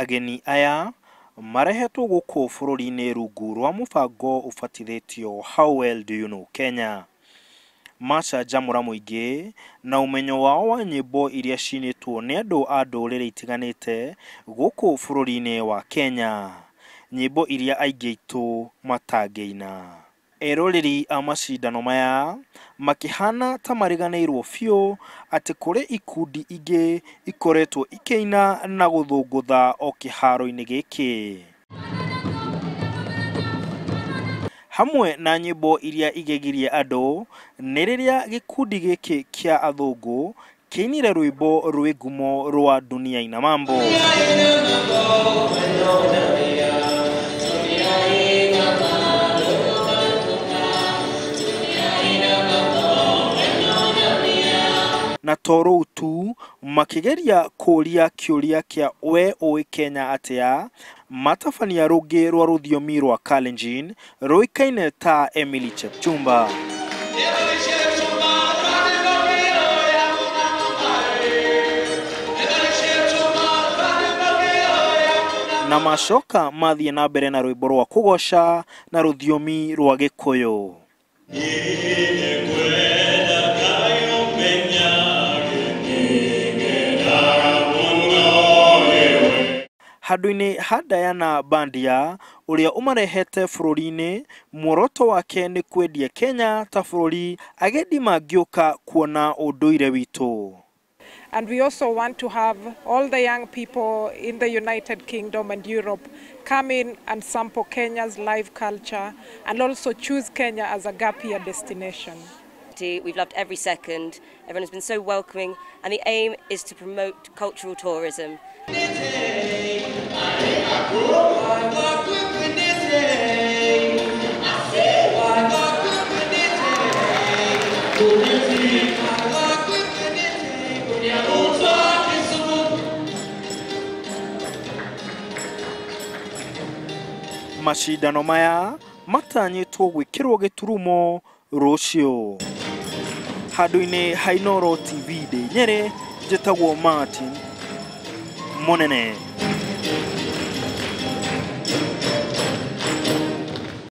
Ageni aya marehetwo gũkũ bũrũri-inĩ rungu rwa mũbango ũbatithĩtio How Well Do You Know Kenya. Macanjamũra mũingĩ na ũmenyo wao wa nyĩmbo iria cinĩtwo nĩ andũ a ndũrĩrĩ itiganĩte gũkũ bũrũri-inĩ wa Kenya. Nyĩmbo iria aingĩ aitũ matangĩina. Eroreri a macindano maya makĩhana ta mariganĩirwo biũ atĩ kũrĩ ikundi ingĩ ikoretwo ikĩina na gũthũngũtha o kĩharo-inĩ gĩkĩ. Hamwe na nyĩmbo iria igegirie andũ nĩ rĩrĩa gĩkundi gĩkĩ kĩa athũngũ kĩinire rwĩmbo rwĩ ngumo rwa Dunia Ina Mambo. Na to rũu tu makĩgeria kũũria kĩũria kĩa we ũĩ Kenya atĩa, matabania rũngĩ rwa rũthiomi rwa Kalenjin rũĩkaine ta Emily Chepchumba. Na macoka mathiĩ na mbere na rwĩmbo rwa kũgoca na rũthiomi rwa Gĩkũyũ. Handũ-inĩ ha Diana Bandia ũrĩa ũmarehete bũrũri-inĩ, muoroto wake nĩ kwendia Kenya ta bũrũri agendi mangĩũka kuona ũndũire witũ. And we also want to have all the young people in the United Kingdom and Europe come in and sample Kenya's live culture and also choose Kenya as a gap year destination. We've loved every second. Everyone has been so welcoming, and the aim is to promote cultural tourism. Macindano maya matanyĩtwo gwĩkĩrwo gĩturumo rũciũ. Handũ-inĩ ha Inooro TV ndĩ Nyeri, njĩtagwo Martin Mũnene.